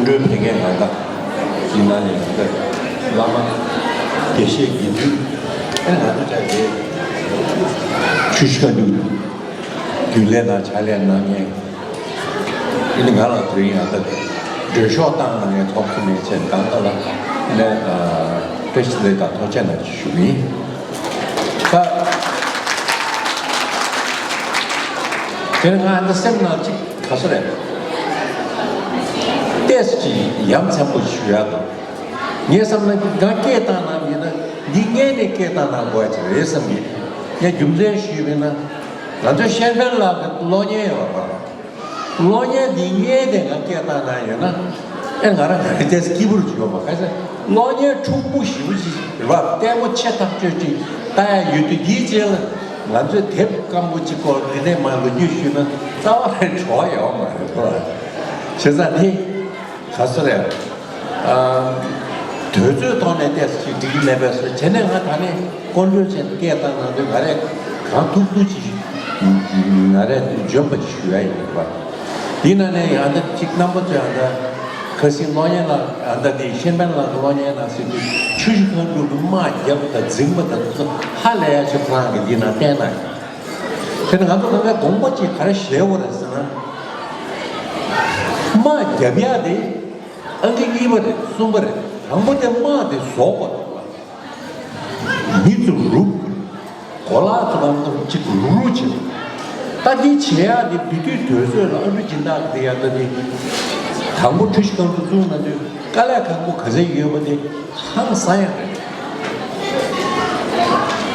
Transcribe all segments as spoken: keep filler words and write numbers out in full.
སྐུ་མགྲོན་ཕེབས་མཁན་ང་དང་། ཡིན་ན་ནི་ང་ཚོ་བླ་མ་དགེ་བཤེས་དགེ་འདུན། ཨེ་ང་ཚོ་ཅག་གི་ཆུ་བཞི་ཁ་འདུག་རྒྱུན་ལས་དང་ཕྱག་ལས་གནང་མཁན། ཨེ་ནི་ང་ལ་དེ་རིང་ཡང་ད་གྲོས་ཤོག་བཏང་ནས་ཐོག་སུ་མེད་ཚེ་གང་ལྟར་ལ་ནས་བཀྲ་ཤིས་བདེ་ལེགས་དང་ཐུགས་རྗེ་གནང་ཞུ་གི་ཡིན། ད་དེ་ནི་ང་ད་སེམས་ནང་གཅིག་ག་ཚོད་རེད། ཏོག་ཙམ་ཡ་མཚན་པོ་ཞུ་ཡ་དང་། ངས་བསམ་ན་ང་སྐད་བཏང་ན་ཡིན་ན་འདི་སྔས་ནས་སྐད་བཏང་ན་དགོས་ཀྱི་རེད་བསམ་གྱི། ངས་རྒྱུ་མཚན་ཞུས་པས་ན། ང་ཚོའི་ཤེས་དཔལ་ལགས་ཀྱི་གློག་བརྙན་ཡོད་པ། གློག་བརྙན་འདི་སྔས་ནས་ང་སྐད་བཏང་ན་ཡོད་ན། ཨེ་ང་རང་ང་རང་ཏོག་ཙམ་སྐྱིད་པོ་རུ་བྱུང་ཡོད་པ། ག་ཚོད་གློག་བརྙན་འཁྲུག་པོ་ཞེ་པོ་ཅིག་རེད་པ། ལྟད་མོ་ཆེ་ཐག་ཆོད་ཅིག་ལྟ་ཡ་ཡོད་དུས། འདིའི་རྗེས་ལ་ང་ཚོས་དེབ་སྐམ་པོ་ཅིག་སྐོར་དེ་ནས་མར་ལོ་རྒྱུས་ཞུས་ན་རྩ་བ་ནས་བྲོ་བ་ཡོད་མ་རེད་པ། བྱས་ཙང་དེ། ག་ཚོད་རེད། ཨ། དུས་ཚོད་ཐོག་ནས་ཏོག་ཙམ་ཅིག་འགྲིག་གི་མེད་པས་སོ། བྱས་ནས་ང་ད་ནས་སྐུ་མགྲོན་བྱས་ནས་སྐད་བཏང་གནང་དུས་ང་རས་གང་ཐུབ་ཐུབ་ཅིག་ང་རས་འཇོན་པ་ཅིག་ཞུ་ཡ་ཡིན་པ། དེ་ན་ནས་ཡང་ད་ཅིག་རྣམ་པ་ཚོས་ཡང་ད་ཁ་སང་གློག་བརྙན་ལ་ཡང་ད་དེ་ཤེས་དཔལ་ལགས་ཀྱི་གློག་བརྙན་ལ་ཟེར་དུས་ཆུ་བཞི་ཁ་འབྲུག་གི་དམག་རྒྱབ་དང་འཛིང་པ་དང་དེ་ཚོ་ཧ་ལས་ཡ་ཞིག་ཁོ་རང་གིས་འདི་ན་བསྟན་གནང་ཡོད། དེ་ནི་ང་ཚོ་ནང་པའི་དགོངས་པ་ཅིག་ག་རེ་བཞེས་དགོས་རེད་ཟེར་ན། དམག་རྒྱབ་ཡ་དེ་ཨང་ཀི་གཉིས་པ་རེད། གསུམ་པ་རེད། དང་པོ་དེ་དམག་དེ་བཟོ་དགོས་རེད། མི་ཚོ་རུབ། གོ་ལག་ཚོ་ལ་གཅིག་རུག་རུག་བྱེད། ད་འདི་བྱེད་ཡ་དེ་དེ་དུས་དུས་ཚོད་ལ་ཨ་འབྲུག་སྦྱིན་བདག་དེ་ཡ་ད་དེ་དང་པོ་འཁྲུལ་ཞིག་གང་དུ་བཙུགས་ན་དུས་དཀའ་ལས་ཁག་པོ་ག་ཚད་ཡོད་པ་དེ་ཧང་སང་ཡ་རེད།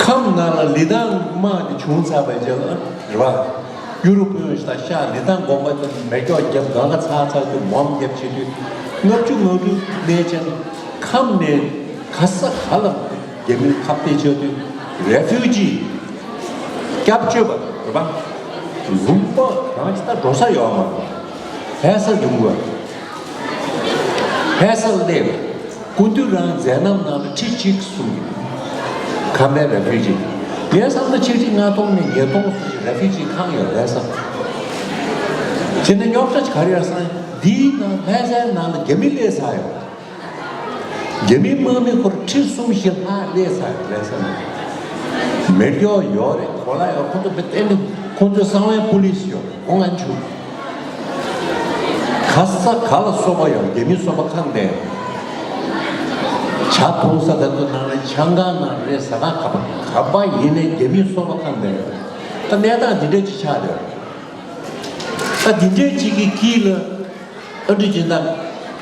ཁམས་ནང་ལ་ལི་ཐང་དམག་དེ་བྱུང་ཚར་བའི་རྗེས་ལ་རེད་པ། ཡུ་རོབ་དཔོན་ཞིག་དང་ཤག་ལི་ཐང་དགོན་པ་དེ་མེ་སྒྱོགས་བརྒྱབ། གང་ག་ཚར་ཚར་དུས་མོམ་བརྒྱབ་བྱེད་དུས་ལྔ་བཅུ་ང་དྲུག་ནས་བྱས་ནས་ཁམས་ནས་ག་ས་ག་ལ་རྒྱ་མིར་ཁ་གཏད་བྱས་དུས་རེ་ཕུ་ཇི་སྐྱབས་བཅོལ་བ་རེད་པ། ལུང་པ་རང་ཅི་ལྟར་འགྲོ་ས་ཡོད་མ་རེད། ལྷ་ས་ཡོང་དགོས། ལྷ་ས་སླེབས། སྐུ་མདུན་རང་མཛད་རྣམ་ནང་ལ་ཁྲི་གཅིག་གསུང་གི་འདུག་ཁམས་པའི་རེ་ཕུ་ཇི། ངས་བསམ་ན་ཆིག་ཁྲི་ལྔ་སྟོང་ནས་ཉིས་སྟོང་སུ་ཞིག་རེ་ཕུ་ཇི་ཁང་ཡོད་ལྷ་ས། བྱས་ན་རྙོག་དྲ་ག་རེ་ཡོད་ཟེར་ན། འདིའི་ནང་ལྷ་སའི་ནང་ལ་རྒྱ་མི་སླེབས་ཚར་ཡོད། རྒྱ་མིའི་དམག་མི་སྐོར་ཁྲི་གསུམ་བཞི་ལྷག་སླེབས་ཚར་ཡོད་ལྷ་ས་ནང་། མེ་སྒྱོགས་ཡོད་རེད། གོ་ལ་ཡོད། ཁོ་ཚོ་བེ་ཏན་ནི་ཁོ་ཚོའི་གསང་བའི་པུ་ལིས་ཡོད་རེད། ཁོང་ང་ཆུ། ག་ས་ག་ལ་སོ་པ་ཡོད། རྒྱ་མི་སོ་པ་ཁང་བསྡད། ཇ་འཐུང་ས་དེ་ཚོ་ནང་ལ་ཆང་ཁང་ནང་རེད། ཟ་ཁང་ག་པ་ག་པ་ཡིན་ནའི་རྒྱ་མི་སོ་པ་ཁང་བསྡད་ཡོད། ད་གནས་སྟངས་འདི་འདྲ་ཅིག་ཆགས་བསྡད་ཡོད། ད་འདི་འདྲའི་གཅིག་གི་དཀྱིལ་ལ་ཨ་འབྲུག་སྦྱིན་བདག་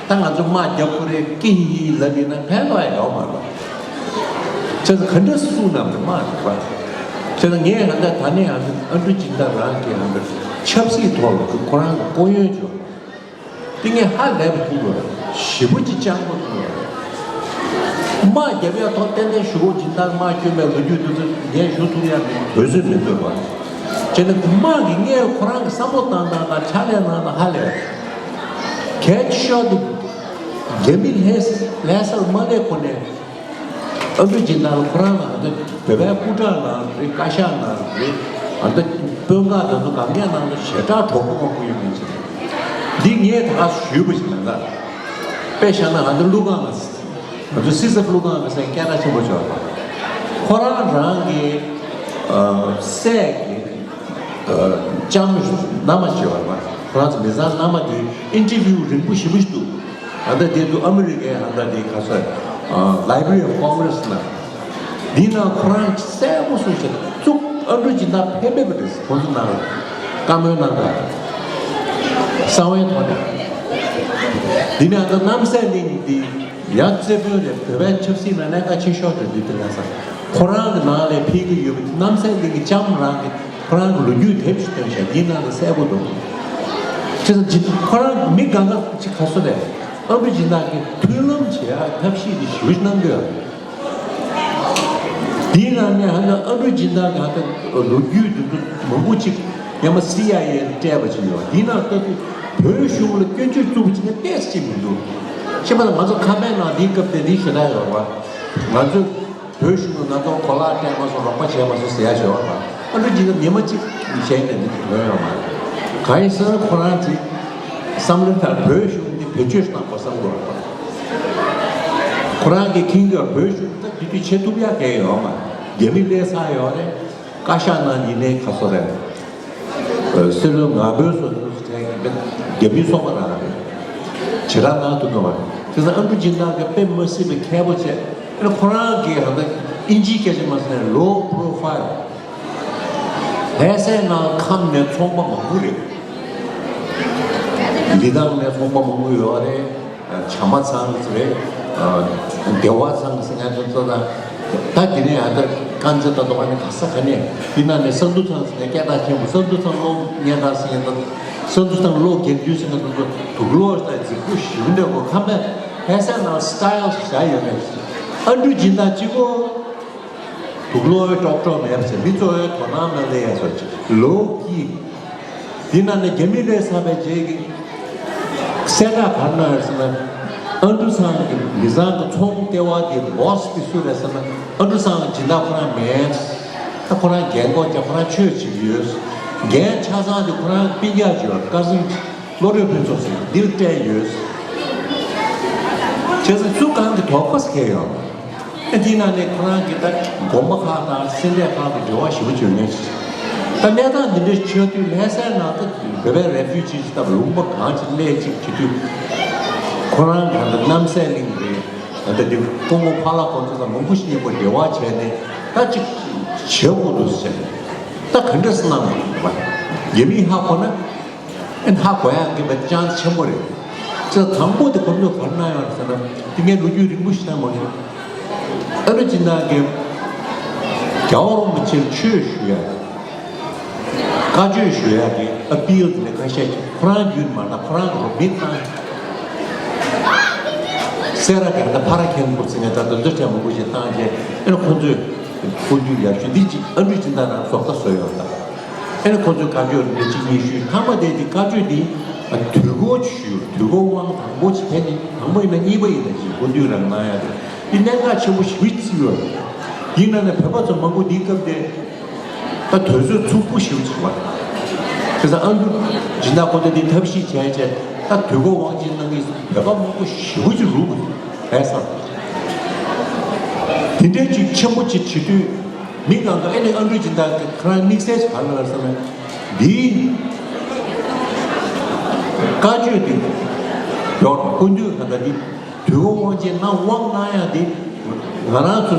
ད་ང་ཚོ་དམག་རྒྱབ་དགོས་རེད་ཀི་ཧི་ཧི་ལབ་ཡིན་ན་ཕན་ཐོགས་ཡ་ཡོད་མ་རེད། བྱས་ཙང་ག་འདྲ་སུ་ནམ་དུ་དམག་རྒྱབ་པ། བྱས་ཙང་ངས་ཧ་ད་ད་ནས་ང་ཚོ་ཨ་འབྲུག་སྦྱིན་བདག་རང་གི་ཧ་ད་ཆབ་སྲིད་ཐོག་ལ་ཁོ་རང་གི་ལྐོག་གཡོ་བྱུང་། དེ་ངས་ཧ་ལས་པ་ཐུག་ཡོད། ཞེ་པོ་ཅིག་སྤྱང་པོ་ཐུག་ཡོད། དམག་རྒྱབ་ཡ་ཐོག་ཏན་ཏན་ཞུ་གོ་སྦྱིན་བདག་དམག་བསྐྱོན་པའི་ལོ་རྒྱུས་དེ་ཚོ་ངས་ཞུ་ཐུབ་ཡ་མེད། དུས་ཚོད་མི་འདོད་པ། བྱས་ན་དམག་གི་སྔས་ཁོ་རང་གི་བསམ་བློ་བཏང་སྟངས་དང་ཕྱག་ལས་གནང་སྟངས་ཧ་ལས། གལ་ཆེ་ཤོས་དེ་རྒྱ་མི་ལྷ་ས་ལྷ་སར་མ་སླེབས་གོང་ནས་ཨ་འབྲུག་སྦྱིན་བདག་ལ་ཁོ་རང་ལ་ཨ་ད་བོད་པའི་སྐུ་དྲག་ནང་རེད། བཀའ་ཤག་ནང་རེད། ཨ་ད་དཔོན་ཁག་དེ་ཚོ་གང་གས་ནང་ལ་ཞེ་དྲག་གྲོགས་པོ་མང་པོ་ཡོད་མཁན་ཅིག་འདི་ངས་ད་ག་ཞུས་པ་ཞིག་མིན་ད། དཔེ་བཞག་ན་ང་ཚོ་ཀླུ་སྒང་ལ། ང་ཚོ་སྲིད་ཚབ་ཀླུ་སྒང་ལ་སེང་སྐད་གྲགས་ཆེན་པོ་བྱོས་པ། ཁོ་རང་རང་གི་ཨ་སྲས་ཀྱི་ཨ་ལྕམ་མནའ་མ་བྱོས་པ། ཁོ་རང་ཚོ་མི་ཚང་མནའ་མ་དེ་ཨིན་ཊར་བིའུ་རིང་པོ་ཞེ་པོ་ཞིག་འདུག་ཨ་ད་དེ་དུ་ཨ་མི་རི་ཀའི་ཧ་ད་དེ་ག་ས་ཨ་Library of Congress ན། འདི་ན་ཁོ་རང་གསལ་པོ་གསུངས་ཤག་བཙུགས་ཨ་འབྲུག་སྦྱིན་བདག་ཕེབས་པ་རེད། ཁོང་ཚོ་ནང་ལ་བཀའ་མོལ་གནང་དང་། གསང་བའི་ཐོག་ནས། འདི་ནས་ཨ་ད་རྣམ་སྲས་གླིང་འདི་ཡང་རྩེ་དཔོན་རེད། བོད་པའི་ཆབ་སྲིད་ནང་གནད་འགག་ཆེ་ཤོས་རེད། འདི་དེ་ལ་ས་ཁོ་རང་གི་ནང་ལ་ཕེབས་ཀྱི་ཡོད་པ། རྣམ་སྲས་གླིང་གི་ལྕམ་རང་གི་ཁོ་རང་གི་ལོ་རྒྱུས་དེབ་ཞིག་བཏོན་ཤག་འདིའི་ནང་ལ་གསལ་པོ་འདུག་བྱས་ཙང་ཁོ་རང་མི་གང་ག་ཅིག་ག་སུ་རེད། ཨ་འབྲུག་སྦྱིན་བདག་གིས་མཐུན་ལམ་བྱེད་ཡག་ཐབས་ཤེས་དེ་ཞུ་གནང་གི་ཡོད་རེད། དེའི་ནང་ནས་ཧ་ན་ཨ་འབྲུག་སྦྱིན་བདག་གི་ཧ་ད་ལོ་རྒྱུས་དེ་ཚོ་མང་པོ་ཅིག་ཡ་མ་སི་ཨའི་ཨེ་ལ་སྤྲད་པ་ཅིག་ཡོད། དེའི་ནང་ལྟ་དུས་བོད་གཞུང་ལ་སྐྱོན་བརྗོད་བཙུགས་པ་ཅིག་ནི་ཏོག་ཙམ་ཅིག་མི་འདུག་ཤེས་པ་ལ་ང་ཚོ་ཁམས་པའི་ནང་དེའི་སྐབས་དེ་དེའི་ཞེ་དྲག་ཡོད་རེད་པ། ང་ཚོས་བོད་གཞུང་གིས་ང་ཚོར་གོ་ལག་སྤྲད་མ་སོང་། རོགས་པ་བྱས་མ་སོང་ཟེར་ཡ་ཞིག་ཡོད་རེད་པ། ཨ་འབྲུག་སྦྱིན་བདག་ཉི་མ་གཅིག་བྱས་ནས་འདི་ཐོན་ཡོད་མ་རེད། གང་ཡིན་ཟེར་ན་ཁོ་རང་ཚོའི་བསམ་བློའི་ཐད་བོད་གཞུང་འདི་ བེད་སྤྱོད་གནང་དགོས་བསམ་གྱི་ཡོད་རེད། ཁོ་རང་གི་ཁྱིམ་གྱི་བོད་གཞུང་ད་དེ་དུས་བྱེད་ཐུབ་ཡག་གང་ཡང་ཡོད་མ་རེད། རྒྱ་མི་སླེབས་ཚར་ཡོད་རེད། བཀའ་ཤག་ནང་ཡིན་ནའི་ག་ཚོད་རེད། སྲིད་བློན་ངག་དབང་སོགས་ཚོ་ཚོ་ཚན་གྱི་རྒྱ་མིའི་ཚོགས་པ་རང་རེད། བྱེ་བྲག་ནང་དུ་ནོར་བ་རེད། དེ་ཚོ་ཨ་འབྲུག་སྦྱིན་བདག་གིས་དཔེ་མ་སྲིད་པའི་མཁས་པོ་བྱས། ཨ་ནི་ཁོ་རང་གིས་ཧ་ད་ཨིན་ཇིའི་སྐད་ཆ་མ་ཟེར་ནས་low profile། ལྷ་སའི་ནང་ཁམས་ནས་ཚོང་པ་མང་པོ་རེད། ལི་ཐང་ནས་ཚོང་པ་མང་པོ་ཡོད་རེད། བྱམས་པ་ཚང་གི་རེད། བདེ་བ་ཚང་གི་ཟེར་མཁན་ཚོ་ཚོ་དང་། ད་དེ་ནས་ཡང་ད་དཀར་མཛེས་ལྟ་དོ་ག་ནས་ག་ས་ག་ནས་དེ་ནང་ནས་བསམ་འགྲུབ་ཚང་ཟེར་མཁན་སྐད་གྲགས་ཆེན་པོ། བསམ་འགྲུབ་ཚང་སློབ་གཉེར་གྲྭ་ཟེར་མཁན་དང་། བསམ་འགྲུབ་ཚང་སློབ་དགེ་འདུན་ཟེར་མཁན་དང་། དུག་ལོག་དང་རྫིག་པོ་ཞིག་འདྲ་བོ་ཁམས་པའི་ལྷ་ས་ནང་སི་ཊའིལ་བཞག་ཡོད་མེད། ཨ་འབྲུག་སྦྱིན་བདག་གཅིག་པོ། དུག་ལོག་ཀྲོག་ཀྲོག་མེད་པ་ཟེར། མི་གཙོ་བོའི་དོ་སྣང་མེད་ལེ་ཡ་སོགས་ཀྱི་ལོ་ཀི། དེ་ནང་ནས་རྒྱ་མི་སླེབས་ཚར་བའི་རྗེས་ཀྱི་གསལ་བསྒྲགས་ག་རེ་གནང་ཡོད་ཟེར་ན། ཨ་འབྲུག་ཚང་གི་མི་ཚང་གི་ཚོང་ལྟེ་བ་གི་སྦོ་སི་དེ་སུ་རེད་ཟེར་ན། ཨ་འབྲུག་ཚང་གི་སྦྱིན་བདག་ཁོ་རང་མེད། ད་ཁོ་རང་རྒན་གོག་ཀྱང་ཁོ་རང་ཆོས་བྱེད་ཀྱི་ཡོད། རྒན་ཆ་ཚང་དེ་ཁོ་རང་སྤུན་ཀྱག་ཅིག་ཡོད། བཀའ་ཟུར་བློ་གྲོས་ཕུན་ཚོགས་ཟེར་འདིར་སྤྲད་ཡོད། བྱས་ཙང་སུ་གང་གི་དོགས་པ་ཟེར་མཁན་ཡོད། ཨ་དེའི་ནང་ནས་ཁོ་རང་གི་ད་དགོན་པ་ཁག་དང་སེ་འབྲས་ཁག་གི་འབྲེལ་བ་ཞེ་པོ་བྱུང་མཁན་ཞིག་ད་གནས་སྟངས་འདི་འདྲ་ཆགས་དུས་ལྷ་སའི་ནང་ད་བོད་པའི་རེ་ཕུ་ཇི་ཅིག་ད་ལུང་པ་གང་ཅིག་སླེབས་ཅིག་བྱེད་དུས། ཁོ་རང་གི་ད་རྣམ་སྲས་གླིང་རེད། ད་འདི་སྐུ་ངོ་ཕ་ལགས་ཁོང་ཚོ་དང་མང་པོ་ཞིག་མཉམ་པོ་འབྲེལ་བ་བྱས་ནས་ད་ཅིག་བྱེད་དགོས་འདུག་ཟེར། ད་ག་འདྲ་སེ་གནང་དགོས་འདུག་པ། རྒྱ་མིས་ཧ་གོ་ན། ཨེ་ཧ་གོ་ཡག་གི་བའི་ཅན་ཆེན་པོ་རེད། ཅེས་དང་པོ་དེ་ཁོང་ཚོས་ག་རེ་གནང་ཡོད་ཟེར་ན། དེ་ངས་ལོ་རྒྱུས་རིང་པོ་ཞིག་གནང་མ་ཡིན། ཨ་ནུ་སྦྱིན་བདག་གིས་རྒྱལ་བ་རིན་པོ་ཆེར་ཆོས་ཞུ་ཡག་བཀའ་ཆོས་ཞུ་ཡག་གི་ཨ་པིལ་དེ་ལས་ཁ་ཤས་ཀྱིས་ཁོ་རང་རྒྱུད་མ་ན་ཁོ་རང་གི་རོགས་མི་གནང་། སེ་ར་ག་ད་ཕ་ར་མཁན་པོ་ཚེ་ངས་ད་དུང་ཚོད་ཕྲན་མང་པོ་ཞིག་བཏང་རྗེས། ཨ་ནི་ཁོང་ཚོས་སྐུ་མདུན་ཡར་ཞུ་འདི་གཅིག་ཨ་འབྲུག་སྦྱིན་བདག་རང་ཟོག་ལྟ་བཟོས་ཡོད་ད། ཨེ་ནས་ཁོ་ཚོས་བཀའ་ཆོས་རེ་གཅིག་གཉིས་ཞུས། མཐའ་མ་དེ་དེ་བཀའ་ཆོས་འདི་དུས་འཁོར་ཞུས། དུས་འཁོར་དབང་དང་པོ་ཅིག་དེ་ནི་དང་པོ་ཡིན་ན་གཉིས་པ་ཡིན་ན་ཅིག་སྐུ་མདུན་རང་གནང་ཡ་རེད། འདི་གནད་འགག་ཆེན་པོ་ཞེ་པོ་ཅིག་ཡོད་རེད། ཡིན་ན་ནི་བོད་པ་ཚོ་མང་པོ་འདིའི་སྐབས་དེ་ད་དུས་ཚོད་འཚུབ་པོ་ཞེ་པོ་ཅིག་བ། དེ་ཚོ་ཨ་འབྲུག་སྦྱིན་བདག་ཁོ་ཚོ་འདི་ཐབས་ཤེས་བྱས་བྱས་ད་དུས་འཁོར་དབང་ཆེན་གནང་གི་བོད་པ་མང་པོ་ཞེ་པོ་ཅིག་རུབ་རེད་བསམ། དེ་འདྲའི་ཅིག་ཆེན་པོ་ཅིག་བྱེད་དུས། མི་གང་ག་ཨེ་ནས་ཨ་འབྲུག་སྦྱིན་བདག་གི་ཁོ་རང་དམིགས་བསལ་ག་རེ་ལབ་ཟེར་ན། འདིའི་བཀའ་ཆོས་འདི་ཡོད་རེད། སྐུ་མདུན་ག་ད་འདི་དུས་འཁོར་དབང་ཆེན་གནང་དབང་གནང་ཡག་འདི་ང་རང་ཚོ་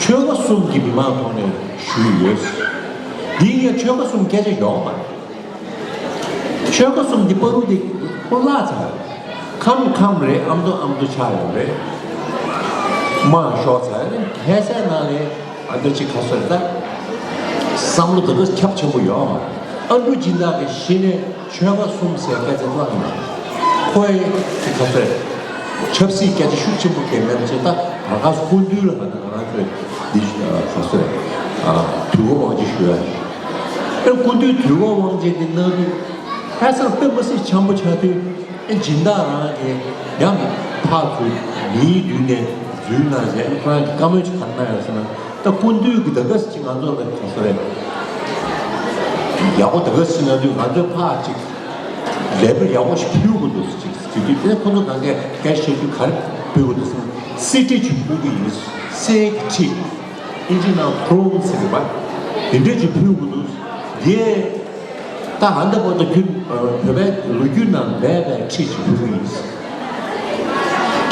ཆོལ་ཁ་གསུམ་གྱི་མི་མང་ཐོག་ནས་ཞུས་ཡོད། འདི་ངས་ཆོལ་ཁ་གསུམ་སྐད་ཆ་ཡོང་མ་རེད། ཆོལ་ཁ་གསུམ་གྱི་བར་དུ་དེ་ཁོ་བརླག་ཚར། ཁམས་ཁམས་རེད། ཨ་མདོ་ཨ་མདོ་ཆགས་ཡོད་རེད། དམག་ཤོར་ཚར། ལྷ་སའི་ནང་ལ་ཨ་མདོ་ཅིག་ག་ཚོད་རེད་ད། བསམ་བློ་དེ་ག་ཁྱབ་ཆེན་པོ་ཡོད་མ་རེད། ཨ་འབྲུག་སྦྱིན་བདག་གིས་གཞི་ནས་ཆོལ་ཁ་གསུམ་ཟེར་སྐད་ཆ་བཏང་ཡོད། ཁོ་ཡི་ཅིག་ག་ཚོད་རེད། ཆབ་སྲིད་སྐད་ཆ་ཤུགས་ཆེན་པོ་སྐད་མེད་པ་ཅིག་ད་ད་ག་སྐུ་མདུན་ལ་ང་རང་ཚོས་འདི་ག་ཚོད་རེད། དུས་འཁོར་དབང་ཆེན་ཞུ་ཡ། ཨེ་སྐུ་མདུན་དུས་འཁོར་དབང་ཆེན་འདི་གནང་དུས་ལྷ་སར་དཔེ་མི་སྲིད་འཆམ་པོ་ཆགས་དུས། ཨེ་སྦྱིན་བདག་རང་གིས་ཡང་ཕར་ཚུར་མིའི་མདུན་ནས་འཛུལ་གནང་བྱས། ཨེ་ཁོ་རང་གིས་བཀའ་མོལ་ཅིག་ག་རེ་གནང་ཡོད་ཟེར་ན། ད་སྐུ་མདུན་གྱིས་ད་ག་ཟེ་ཅིག་ང་ཚོ་ལ་ག་ཚོད་རེད། ཡག་པོ་ད་ག་ཟེ་ང་ཚོས་ང་ཚོའི་ཕར་ཅིག་ལས་དཔེ་ཡག་པོ་ཞིག་ཕུལ་དགོས་འདུག་ཟེ་ཅིག་ཟེར་དུས། ཨེ་ཁོ་ཚོ་གང་གས་སྐད་ཆ་བཤད་དུས་ག་རེ་ཕུལ་དགོས་འདུག་ཟེར་ན། གསེར་ཁྲི་ཅིག་ཕུལ་གྱི་ཡིན། གསེར་གྱི་ཁྲི། ཨིན་ཇི་ནང་ཁྲོན་ཟེར་གྱི་བ། དེ་འདྲས་ཅིག་ཕུལ་དགོས་འདུག། དེ་ད་ཧ་འདི་བར་དུ་རྒྱུན་བོད་པའི་ལོ་རྒྱུས་ནང་མེད་པའི་ཁྲི་ཅིག་ཕུལ་གྱི་ཡིན།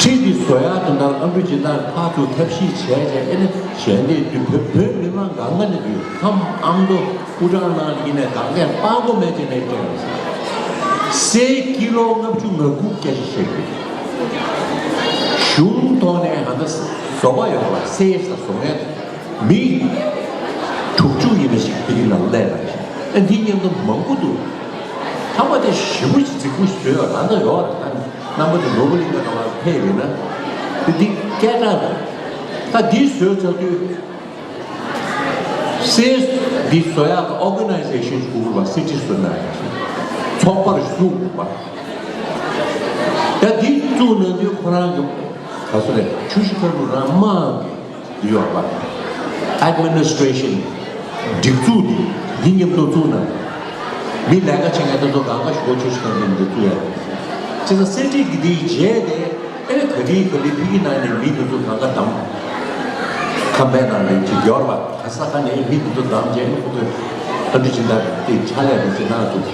ཁྲི་འདི་བཟོ་ཡག་དོན་དག་ཨ་འབྲུག་སྦྱིན་བདག་ཕར་ཚུར་ཐབས་ཤེས་བྱས་བྱས། ཨེ་ནས་གཞན་དེ་དུས་བོད་བོད་མི་མང་གང་ག་ནས་དུས་ཁམས་ཨ་མདོ་དབུ་འཕང་ནང་ཡིན་ནས་གང་གས་སྤང་གོ་མེད་ཅེས་ནས་སྤྲད་ཡོད། གསེར་ཀི་ལོ་ལྔ་བཅུ་ང་དགུ་སྐད་ཆ་བཤད་ཀྱི། གཞུང་ཐོག་ནས་ཧ་ད་བཟོ་བ་ཡོད་པ། གསེར་ཟ་བཟོ་མཁན་མི་དྲུག་ཅུ་ཡིན་པ་ཞིག་དེ་གི་ནང་སླེབས་པ་རེད། ཨ་འདི་མཉམ་དུ་མང་པོ་འདུག། ཐ་མ་དེ་ཞེ་པོ་ཞིག་རྫིག་པོ་ཞིག་བཟོས་ཡོད། ད་ལྟ་ཡོད་རེད། ད་རྣམ་པ་ཚོ་ནོར་བུ་གླིང་ག་ནང་ལ་ཕེབས་ཡོད་ན། དེ་འདི་སྐད་གྲགས་རེད། ད་འདི་བཟོས་ཚར་དུས། གསེར་འདི་བཟོ་ཡག་གི་ཨོ་གྷ་ནའི་ཛེ་ཤན་ཞིག་དགོས་པ། གསེར་ཁྲི་བཟོ་ན་ཡང་ཚོགས་པར་བཟོ་དགོས་པ། ད་འདི་བཙུགས་གནང་དུས་ཁོ་རང་གི་ག་ཚོད་རེད། ཆུ་བཞི་མཁར་དབུས་རང་དམངས་ཀྱི་འདི་ཡོད་པ། ཨེཌ་མི་ནི་སི་ཊྲེ་ཤན་སྒྲིག་འཛུགས་འདི་འདི་མཉམ་དུ་བཙུགས་གནང་། མི་ལས་ཀ་བྱེད་མཁན་དེ་ཚོ་གང་ག་ཞུ་གོ་ཆུ་བཞི་མཁར་དབུས་འདི་བཙུགས་ཡ། བྱས་ཙང་གསེར་ཁྲི་གི་དེའི་རྗེས་དེ་ཨེ་ག་དུས་ག་དུས་ཕ་གི་ནང་ནས་མི་དེ་ཚོ་གང་ག་བདམས། ཁམས་པའི་ནང་ནས་ཅིག་འབྱོར་བ་ག་ས་ག་ནས་མི་དེ་ཚོ་བདམས་བྱས་ནས་ཁོ་ཚོས་ཨ་འདྲ་ཅིག་འདྲ་དེ་ཕྱག་ལས་རེ་ཅིག་གནང་འདུག་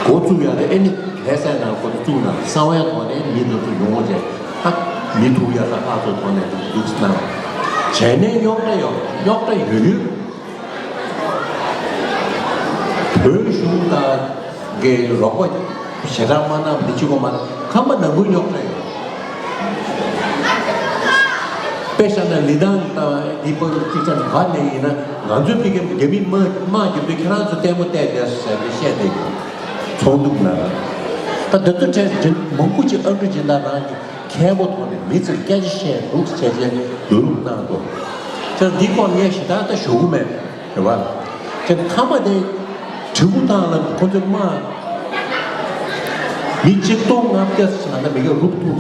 འགོ་བཙུགས་ཡ་དེ་ཨེ་ནི་ལྷ་སའི་ནང་འགོ་བཙུགས་ན་གསང་བའི་ཐོག་ནས་མི་དེ་ཚོ་ཡོང་བྱས་ཨ་མི་ཐུག་ཡ་ས་ཁག་ཚོ་ཐོག་ནས་འདུག་གནང་བྱས་ནས་རྙོག་དྲ་ཡོད་རྙོག་དྲ་ཡོད་ཡོད། བོད་གཞུང་དང་གི་རོགས་པ་ཞེ་དྲག་མ་གནང་མི་བྱེད་དགོས་མ་རེད། ཁམས་པ་ནང་ཁུལ་རྙོག་དྲ་ཡོད། དཔེ་བཞག་ན་ལི་ཐང་དང་འདི་པར་གཅིག་ཆ་ག་ནས་ཡིན་ན་ང་ཚོའི་ཕ་གི་རྒྱ་མི་དམག་དམག་རྒྱབ་དུས་ཁྱེད་རང་ཚོ་ལྟད་མོ་བལྟས་བསྡད་སོང་ཟེར་ནས་བཤད་བསྡད་ཡོད། ཚོགས་འདུ་ནང་ད་དེ་ཚོ་གྲས་མང་པོ་ཅིག་ཨ་འབྲུ་སྦྱིན་བདག་རང་གི་མཁས་པོ་ཐོག་ནས་མི་ཚོར་སྐད་ཆ་བཤད་འདུག་བྱས་རྗེས་བསྡུ་རུབ་གནང་འདུག་ཁྱེད་འདི་སྐོར་ངས་ཞེ་དྲག་ད་ཞུ་གི་མེད་རེད་བ། ཁྱེད་མཐའ་མ་དེ་དྲིལ་བུ་བཏང་ལ་ཁོ་ཚོས་དམག་མི་གཅིག་སྟོང་ལྔ་བརྒྱ་ཙམ་ལ་ད་མི་ག་རུབ་ཐུབ།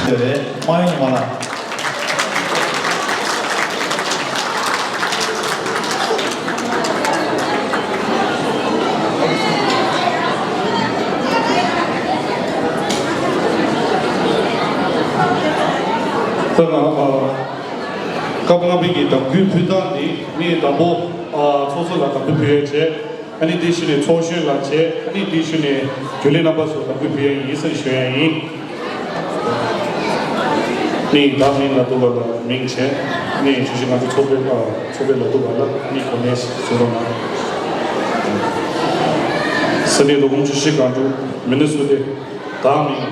དེ་རེད། དམངས་ཡོངས་ཉི་མ་ལགས། ད་ང་ཨ། སྐབས་ལྔ་པའི་གི་འདེམས་སྐུལ་ཕུལ་སྟངས་འདི་ནི་དང་པོ་ཨ་ཚོགས་གཙོ་ལ་འདེམས་སྐུལ་ཕུལ་ཡས་བྱས། ཨ་ནི་དེ་བཞིན་ནས་ཚོགས་གཞོན་ལ་བྱས། ཨ་ནི་དེ་བཞིན་ནས་རྒྱུན་ལས་རྣམ་པ་ཚོ་ལ་འབུལ་ཕུལ་ཡ་ཡིན་ཟེར་ཞུ་ཡ་ཡིན། ནི་བདག་མིང་ལ་འདུག་པ་ལ་མིང་བྱས། ནི་ཆུ་བཞི་སྒང་དྲུག་ཚོགས་པའི་ཨ་ཚོགས་པའི་ལ་འདུག་པ་ལ་ནི་གོ་གནས་བཟོ་རོགས་གནང་། ས་གནས་མདོ་ཁམས་ཆུ་བཞི་སྒང་དྲུག་མི་ནི་སུ་ཏེ། བདག་མིང་།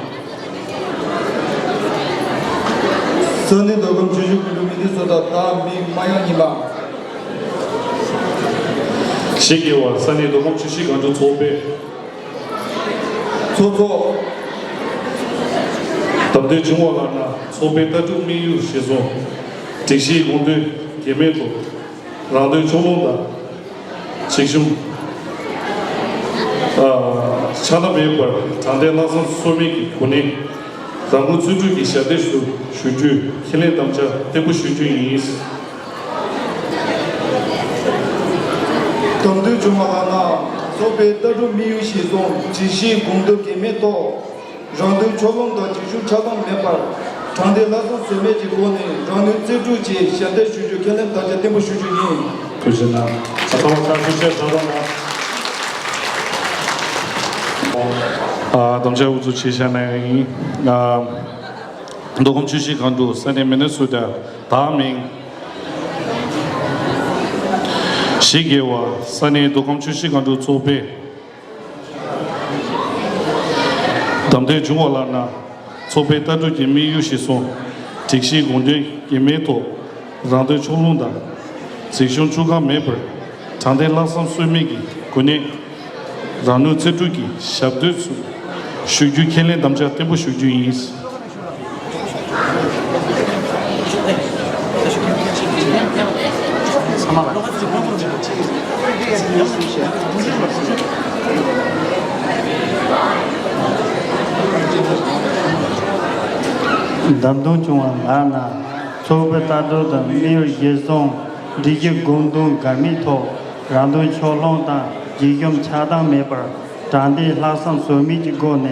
ས་གནས་མདོ་ཁམས་ཆུ་བཞི་སྒང་དྲུག་མི་ནི་སུ་ཏེ། བདག་མིང་དམངས་ཡོངས་ཉི་མ། ཞིག་གི་བར་ས་གནས་མདོ་ཁམས་ཆུ་བཞི་སྒང་དྲུག་ཚོགས་པའི་ཚོགས་གཙོ། བདམས་ཐོན་བྱུང་བ་ལགས་ན་ཚོགས་པའི་ལྟ་གྲུབ་དམིགས་ཡུལ་གཞིར་བཟུང་སྒྲིག་གཞིའི་དགོངས་དོན་འགལ་མེད་ཐོག་རང་དོན་ཕྱོགས་ལྷུང་དང་། བྱེད་ཤུགས་ཆག་སྣང་མེད་པར་དྲང་བདེན་ལྷག་བསམ་ཟོལ་མེད་ཀྱི་སྒོ་ནས་རང་ནུས་རྩལ་སྤྲུགས་ཀྱིས་ཞབས་འདེགས་སུ་ཞུ་རྒྱུའི་ཁས་ལེན་དམ་བཅའ་བརྟན་པོ་ཞུ་རྒྱུ་ཡིན། བདམས་ཐོན་བྱུང་བ་ལགས་ན་ཚོགས་པའི་ལྟ་གྲུབ་དམིགས་ཡུལ་གཞིར་བཟུང་སྒྲིག་གཞིའི་དགོངས་དོན་འགལ་མེད་ཐོག་རང་དོན་ཕྱོགས་ལྷུང་དང་བྱེད་ཤུགས་ཆག་སྣང་མེད་པར་དྲང་བདེན་ལྷག་བསམ་ཟོལ་མེད་ཀྱི་སྒོ་ནས་རང་ནུས་རྩལ་སྤྲུགས་ཀྱིས་ཞབས་འདེགས་ཞུ་རྒྱུའི་ཁས་ལེན་དམ་བཅའ་བརྟན་པོ་ཞུ་རྒྱུ་ཡིན། ཐུགས་རྗེ་གནང་། ཚང་མ་ཕྱག་ཤུགས་ཆེ་བཞག་རོགས་གནང་། ཨ། དམ་བཅའ་དབུ་འཛུགས་བྱས་བཞག་ནས་ཡིན། ཨ། མདོ་ཁམས་ཆུ་བཞི་སྒང་དྲུག་ས་གནས་མི་སྣ་ཚོ་དང་བདག་མིང་། གཞིས་རྒྱལ་བ་ས་གནས་མདོ་ཁམས་ཆུ་བཞི་སྒང་དྲུག་ཚོགས་པའི་བདམས་ཐོན་བྱུང་བ་ལགས་ན་ཚོགས་པའི་ལྟ་གྲུབ་ཀྱི་དམིགས་ཡུལ་གཞིར་བཟུང་སྒྲིག་གཞིའི་དགོངས་དོན་འགལ་མེད་ཐོག་རང་དོན་ཕྱོགས་ལྷུང་དང་འཛིང་ཤུགས་ཆུང་ཁག་མེད་པར་དྲང་བདེན་ལྷག་བསམ་ཟོལ་མེད་ཀྱི་སྒོ་ནས་རང་ནུས་རྩལ་སྤྲུགས་ཀྱིས་ཞབས་འདེགས་སུ་ཞུ་རྒྱུའི་ཁས་ལེན་དམ་བཅའ་བརྟན་པོ་ཞུ་རྒྱུ་ཡིན། བདམས་ཐོན་བྱུང་བ་ལགས་ན་ཚོགས་པའི་ལྟ་གྲུབ་དང་དམིགས་ཡུལ་གཞིར་བཟུང་སྒྲིག་གཞི་དགོངས་དོན་འགལ་མེད་ཐོག་རང་དོན་ཕྱོགས་ལྷུང་དང་འཛིང་ཤུགས་ཆག་སྡང་མེད་པར་དྲང་བདེན་ལྷག་བསམ་ཟོལ་མེད་ཀྱི་སྒོ་ནས་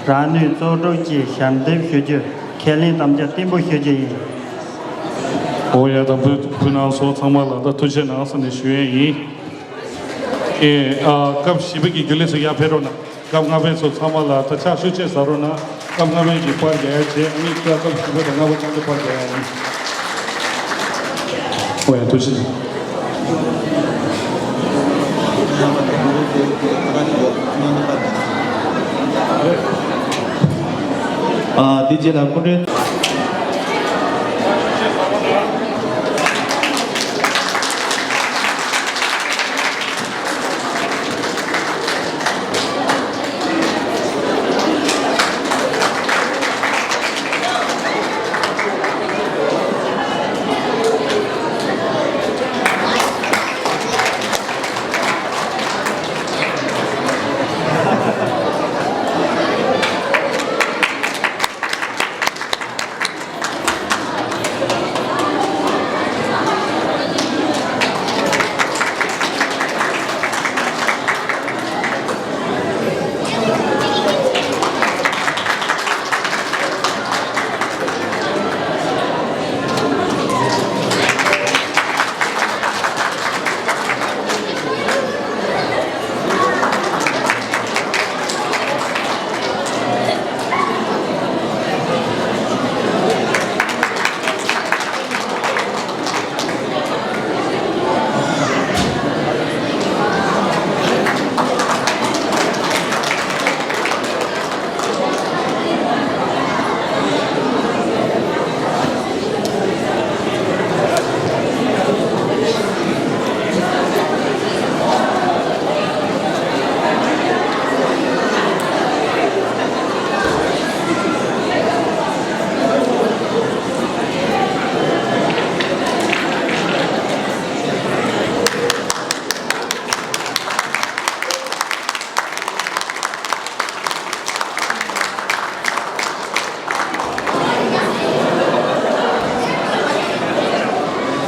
རང་ནུས་རྩལ་སྤྲུགས་ཀྱིས་ཞབས་འདེགས་ཞུ་རྒྱུ་ཁས་ལེན་དམ་བཅའ་བརྟན་པོ་ཞུ་རྒྱུ་ཡིན། འོ་ཡ། དམ་བཅའ་ཕུལ་གནང་སོང་། ཚང་མ་ལ་ད་ཐུགས་རྗེ་གནང་ཟེར་ནས་ཞུ་ཡས་ཡིན། ཨེ། ཨ། སྐབས་བཞི་པའི་གི་རྒྱུན་ལས་ཚོ་ཡར་ཕེབས་རོགས་གནང་། སྐབས་ལྔ་པའི་ཚོ་ཚང་མ་ལ་ད་ཕྱག་ཤུགས་ཆེ་ཟ་རོགས་གནང་། སྐབས་ལྔ་པའི་གི་པར་རྒྱག་ཡ་བྱེད། ཨ་ནི་སྐབས་བཞི་པ་དང་ལྔ་པ་ཚང་མ་པར་རྒྱག་ཡ་ཡིན། འོ་ཡ། ཐུགས་རྗེ་ཆེ། ཨ། དེ་རྗེས་ལ་སྐུ་མགྲོན།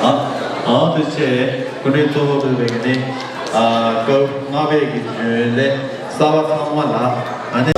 ཨ། ཨ། ཐུགས་རྗེ་ཆེ། སྐུ་མགྲོན་གཙོ་བོ་ཕེབས་པའི་གི་ནི། ཨ། སྐབས་ལྔ་པའི་གི་རྒྱུན་ལས་གསར་པ་ཚང་མ་ལ། ཨ་ནི།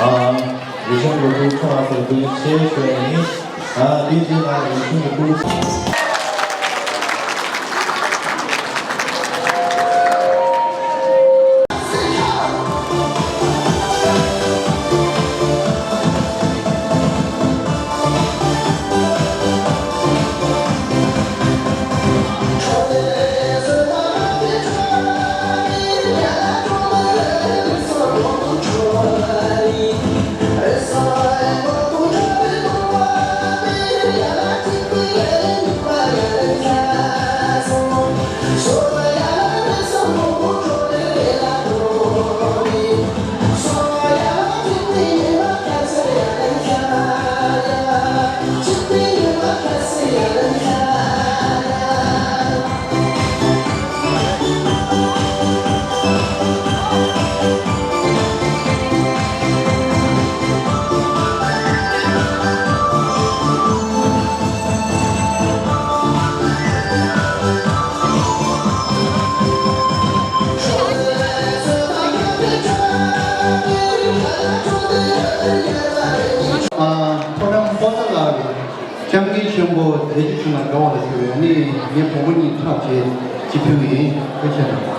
ཨ། རི་ཤོང་ལོ་ཀུན་ཚོགས་ལ་སོགས་པའི་ཆེད་ཞུ་བ་ཡིན། ཨ། དེའི་རྗེས་ལ་རི་ཤོང་ལོ་ཀུན། ཨ། ཕོ་བྲང་པོ་ཏཱ་ལ་གི་སྐྱབས་མགོན་ཆེན་པོ་བདེ་སྐྱིད་ཆུང་ལ་དགའ་བ་ལ་ཞུ་བའི་ནི་ངའི་བུ་མོ་གཉིས་ཐག་བཅད་ཅི་ཕུལ་ཡིན། ཐུགས་རྗེ་ཆེ།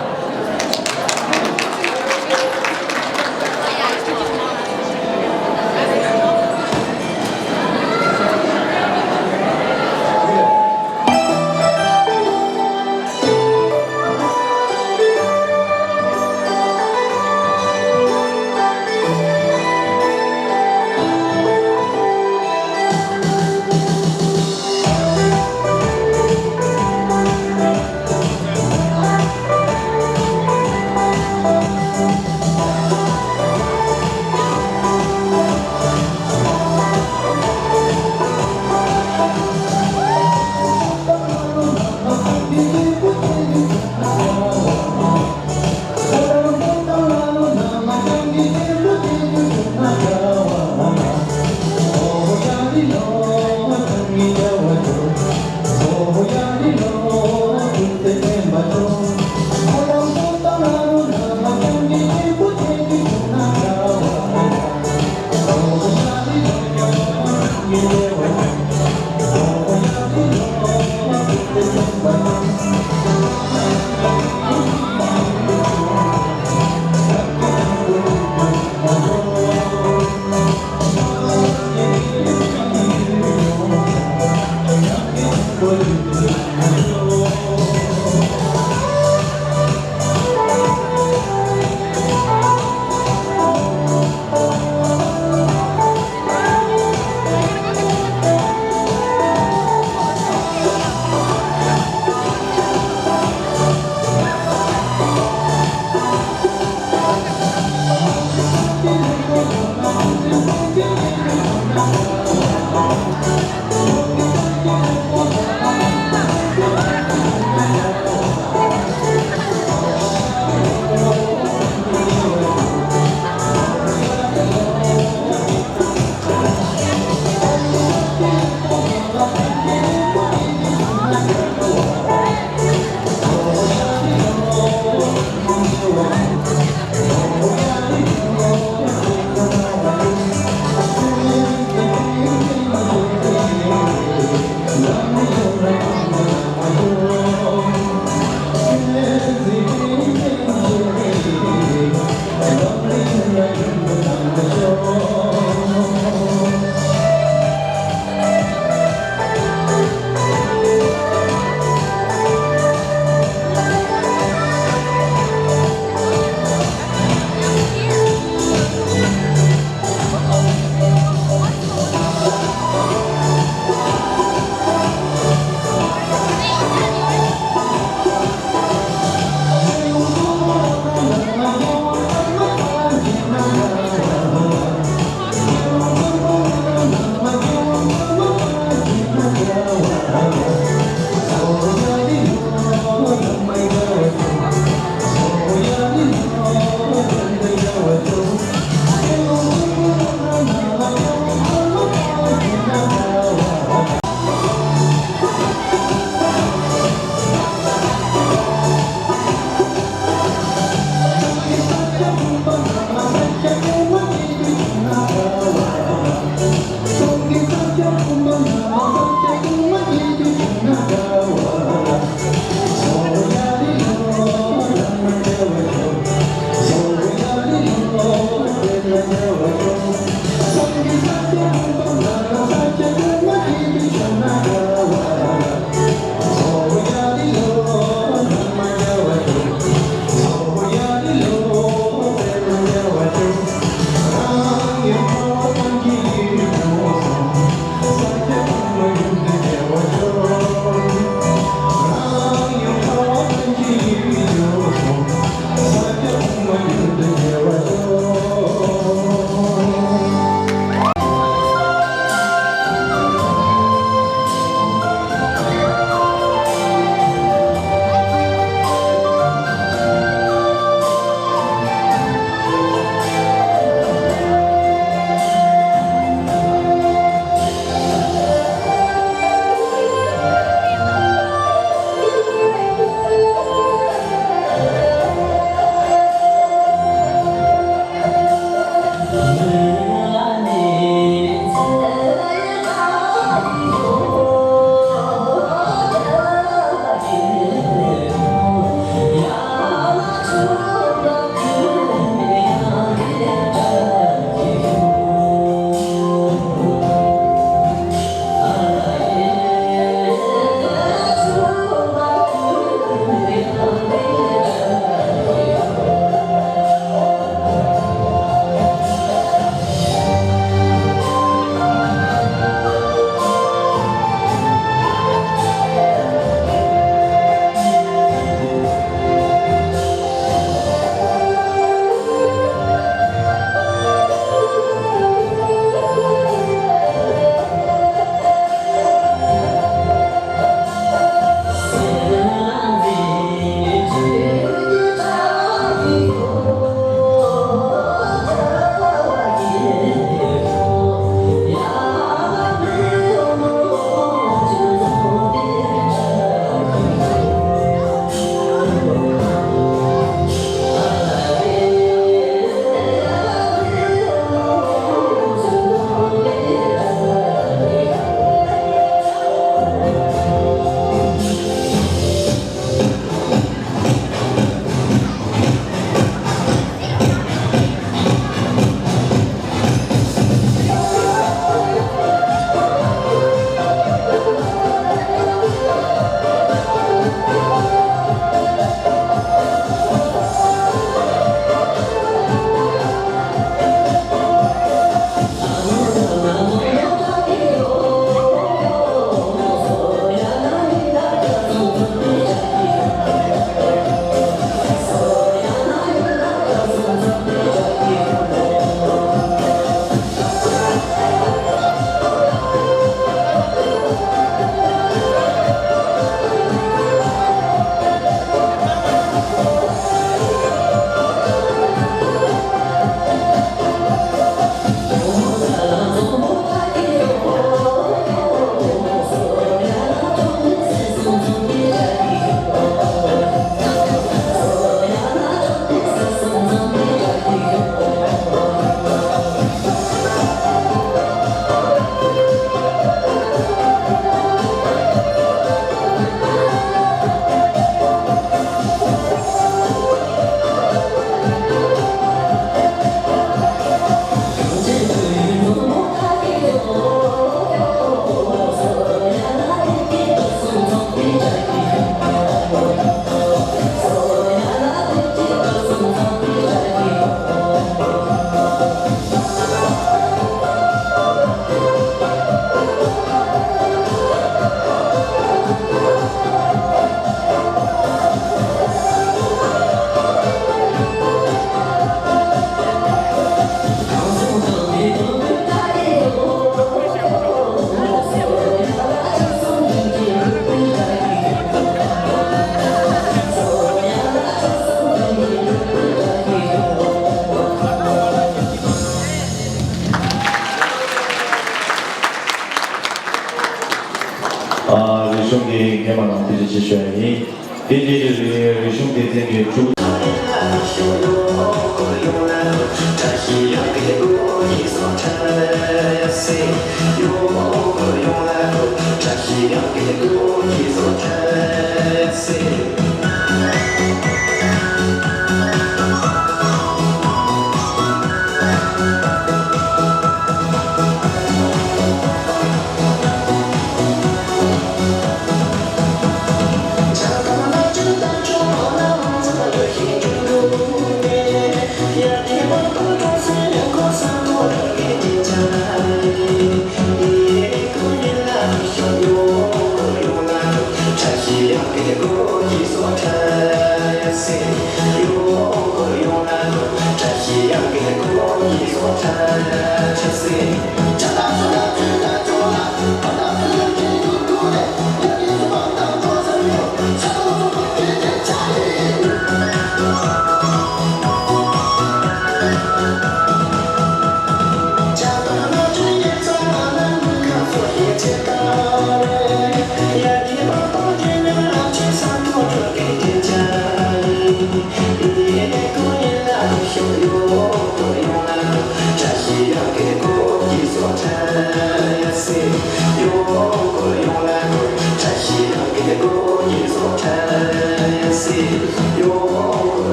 ཨ། རིག་གཞུང་གི་རྒན་པ་རྣམས་ཐུགས་རྗེ་ཆེ་ཞུ་ཡ་ཡིན། དེ་རྗེས་ཀྱི་རིག་རིག་གཞུང་སྡེ་ཚན་གྱི་དྲུག་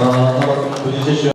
ཨ། རྣམ་པ་ཚོ་ཐུགས་རྗེ་ཆེ་ཞུ།